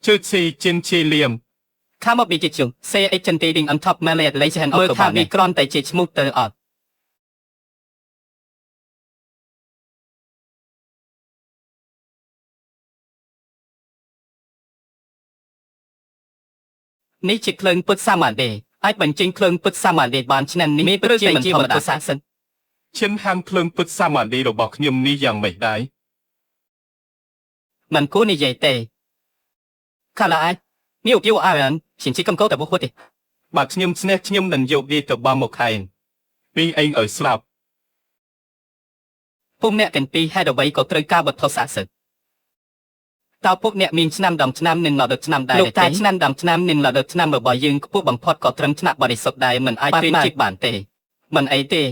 ជឿស៊ីជិនជាលៀម ខាមកពីជាជុំសេអេចិនទីឌីងអនថប់ម៉ាឡេលេឆានមើលថាវាគ្រាន់តែជាឈ្មោះទៅអត់នេះជាក្លិនពុទ្ធសាមាទេអាចបញ្ចេញក្លិនពុទ្ធសាមាទេបានឆ្នាំនេះមានពិតជាមិនធម្មតាសាសិន ឈិនហាំភ្លើងពុទ្ធសាមាឌីរបស់ខ្ញុំនេះយ៉ាងម៉េចដែរ មិនគួរនិយាយទេ看来你有比我爱人品质更高的不会的。 បើខ្ញុំស្នេហ៍ខ្ញុំនឹងយកវាទៅបំមកឯងពីឯងឲ្យស្លាប់ ពួកអ្នកទាំងពីរហេតុអ្វីក៏ត្រូវការវត្ថុស័ក្តិសិទ្ធិតើពួកអ្នកមានឆ្នាំដំឆ្នាំនិងលដឆ្នាំដែរលោកតាឆ្នាំដំឆ្នាំនិងលដឆ្នាំរបស់យើងខ្ពស់បំផុតក៏ត្រឹមថ្នាក់បរិសុទ្ធដែរមិនអាចព្រៀបធៀបបានទេមិនអីទេ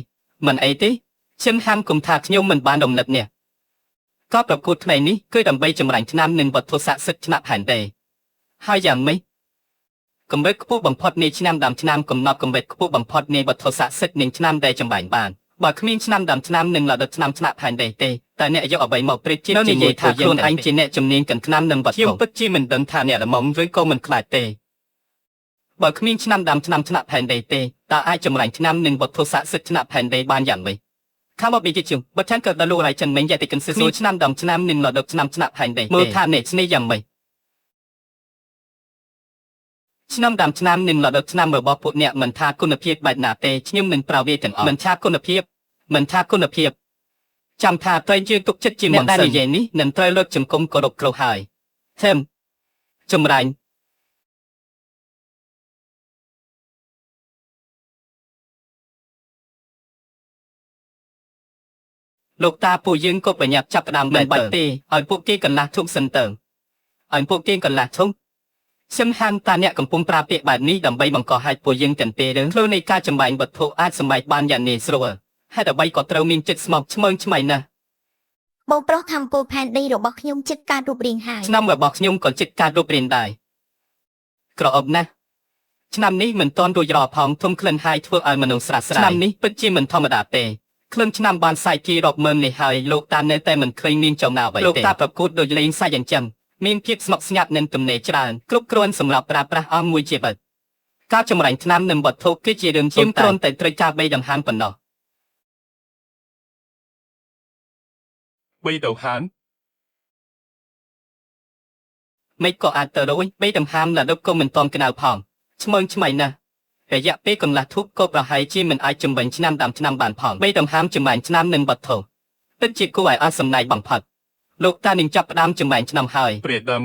មិនអីទេខ្ញុំហាមគុំថាខ្ញុំមិនបានរំលឹកអ្នកក៏ប្រកួតថ្ងៃនេះគឺដើម្បីចម្រាញ់ឆ្នាំនិងវត្ថុស័ក្តិសិទ្ធិឆ្នាំផែនដីហើយយ៉ាងម៉េចកម្រិតខ្ពស់បំផុតនៃឆ្នាំដើមឆ្នាំកំណត់កម្រិតខ្ពស់បំផុតនៃវត្ថុស័ក្តិសិទ្ធិនិងឆ្នាំដែលចម្បាញ់បានបើគ្មានឆ្នាំដើមឆ្នាំនិងលដឆ្នាំថ្នាក់ផែនដីទេតើអ្នកយកអ្វីមកប្រៀបធៀបជាមួយនិយាយថាខ្លួនឯងជាអ្នកជំនាញកិនឆ្នាំនិងវត្ថុខ្ញុំពិតជាមិនដឹងថាអ្នកល្មមឬក៏មិនខ្លាចទេបើគ្មានឆ្នាំដើមឆ្នាំថ្នាក់ផែនដីទេតើអាចចម្រាញ់ឆ្នាំនិងវត្ថុស័ក្តិសិទ្ធិថ្នាក់ផែនដីបានយ៉ាងម៉េចខាងមកពីជាជុំបើឆានកើតដល់លោករៃចិនមិញយ៉ាតិកិនសួរឆ្នាំដើមឆ្នាំនិងលដឆ្នាំថ្នាក់ផែនដីមើលថាអ្នកស្នេហ៍យ៉ាងម៉េចឆ្នាំដើមឆ្នាំនិងលដឆ្នាំរបស់ពួកអ្នកមិនថាគុណភាពបែបណាទេខ្ញុំនឹងប្រើវាទាំងអស់មិនថាគុណភាពមិនថាគុណភាពចាំថាត្រូវយើងទុកចិត្តជាមុនសិនអ្នកដែលនិយាយនេះនឹងត្រូវលើកចំគុំគោរពគ្រោះហើយធឹមចម្រាញ់លោកតាពួកយើងក៏ប្រញាប់ចាប់ផ្ដើមមិនបាច់ទេឲ្យពួកគេកន្លះធុកសិនទៅឲ្យពួកគេកន្លះធុកខ្ញុំហាមតាអ្នកកំពុងប្រើពាក្យបែបនេះដើម្បីបង្កហេតុពួកយើងទាំងពីររឿងខ្លួននៃការចម្បាញ់វត្ថុអាចសម្បែកបានយ៉ាងងាយស្រួលហេតុអ្វីក៏ត្រូវមានចិត្តស្មុគស្មើញឆ្មៃណាស់ បងប្រុសខំពូផែនដីរបស់ខ្ញុំជិតការរូបរាងហើយ ឆ្នាំរបស់ខ្ញុំក៏ជិតការរូបរាងដែរក្រអបណាស់ឆ្នាំនេះមិនទាន់រួចរាល់ផងធំក្លិនហើយធ្វើឲ្យមនុស្សស្រាស្រាយឆ្នាំនេះពិតជាមិនធម្មតាទេក្លិនឆ្នាំបានសាយគីរាប់ម៉ឺននេះហើយលោកតានៅតែមិនឃើញមានចំណាអ្វីទេលោកតាប្រកួតដូចលេងសាច់អញ្ចឹងមានភាពស្មុគស្ងាត់និងទំនេរច្រើនគ្រប់គ្រាន់សម្រាប់ប្រើប្រាស់អស់មួយជីវិតការចម្រាញ់ឆ្នាំនិងវត្ថុគឺជារឿងជាគ្រាន់តែត្រូវការបីដង្ហើមប៉ុណ្ណោះ បីដៅហាន មិនក៏អាចទៅរួចបីដង្ហើមលដុបក៏មិនតន់ក្តៅផងឆ្មើងឆ្មៃណាស់រយៈពេលកន្លះធូបក៏ប្រហែលជាមិនអាចជំវិញឆ្នាំតាមឆ្នាំបានផងបីដង្ហើមចម្បាញ់ឆ្នាំនឹងវត្ថុពិតជាគួរឲ្យអស់សំណើចបំផុតលោកតានឹងចាប់ផ្ដើមចម្បាញ់ឆ្នាំហើយ ព្រះដើម